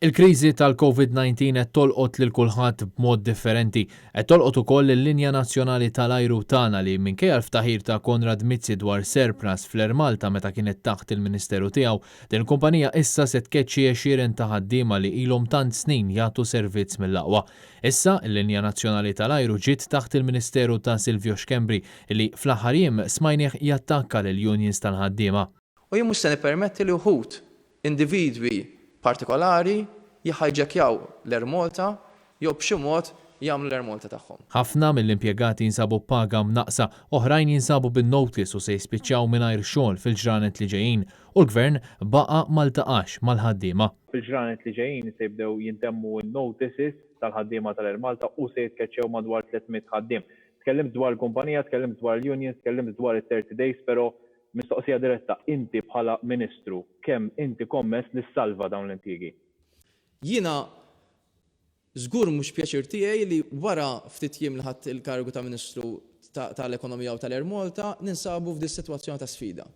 Il-kriżi tal-Covid-19 qed tolqot lil kulħadd b'mod differenti. Qed tolqot ukoll il-linja nazzjonali tal-ajru tagħna li minkejja l-ftaħir ta' Konrad Mizzi dwar surplus fl-Air Malta meta kienet taħt il-Ministeru tiegħu, din il-kumpanija issa se tkeċċi għexieren ta' ħaddiema li ilhom tant snin jagħtu servizz mill-aqwa. Issa, il-linja nazzjonali tal-ajru ġiet taħt il-Ministeru ta' Silvio Schembri li fl-aħħar jiem smajnieh jattakka lill-unions tal-ħaddiema. U jien mhux se nippermetti li wħud, individwi partikolari, jihijjackjaw l-Air Malta jew b'xi mod jagħmlu l-Air Malta tagħhom. Ħafna mill-impjegati jinsabu b'paga mnaqqsa, oħrajn jinsabu bin-notice u se jispiċċaw mingħajr xogħol fil-ġranet li ġejjin u l-Gvern baqa' ma ltaqax mal-ħaddiema. Fil-ġranet li ġejjin se jibdew jintemmu n-notices tal-ħaddiema tal-Air Malta u se jitkeċċew madwar 300 ħaddiem. Tkellimt dwar il-kumpanija, tkellimt dwar l-unions, tkellimt dwar it-30 days, però mistoqsija diretta, inti bħala Ministru kemm inti kommess li ssalva dawn l-impjiegi? Jiena żgur mhux pjaċir tiegħi li wara ftit jiem li ħadt il-karigu ta' Ministru tal-Ekonomija u tal-Air Malta ninsabu f'dis-sitwazzjoni ta' sfida.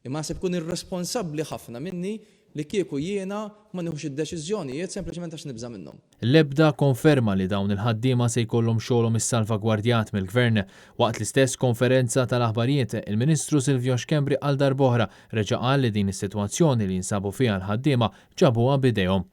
Imma naħseb ikun irresponsabbli ħafna minni li kieku jiena ma nieħux id-deċiżjonijiet sempliċement għax nibża' minnhom. L-ebda konferma li dawn il-ħaddiema se jkollhom xogħolhom issalvagwardjat mill-Gvern. Waqt l-istess konferenza tal-aħbarijiet, il-Ministru Silvio Schembri għal darb'oħra reġa' qal li din is-sitwazzjoni li jinsabu fiha l-ħaddiema ġabuha b'idejhom.